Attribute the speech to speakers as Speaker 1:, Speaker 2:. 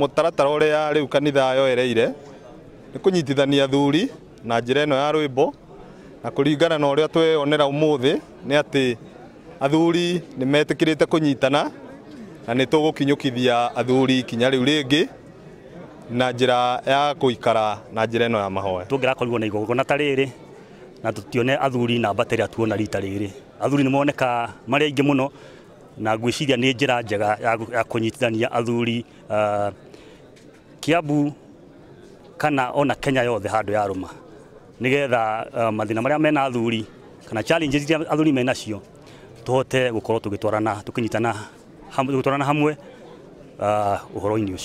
Speaker 1: Mũtaratara ũrĩa rĩu kanitha yoereire nĩ kũnyitithania athuri na njĩra ĩno ya rwĩmbo, na kũringana na ũrĩa tweyonera ũmũthĩ nĩ atĩ athuri nĩ metĩkĩrĩte kũnyitana, na nĩ tũgũkinyũkithia athuri ikinya rĩu rĩngĩ na njĩra ya gũikara na njĩra ĩno ya mahoya.
Speaker 2: Tũngĩrakorirwo na igongona ta rĩrĩ na tũtione athuri namba ta ĩrĩa tuona rita rĩrĩ. Athuri nĩ moneka marĩ aingĩ mũno, na ngwĩciria nĩ njĩra njega ya kũnyitithania athuri Kiambu kana ona Kenya yothe handũ yarũma, nĩgetha mathĩna marĩa mena athuri kana challenges iria athuri menacio tũhote gũkorwo tũgĩtwarana, tũkĩnyitana, tũgĩtwarana hamwe ũhoro-inĩ ũcio.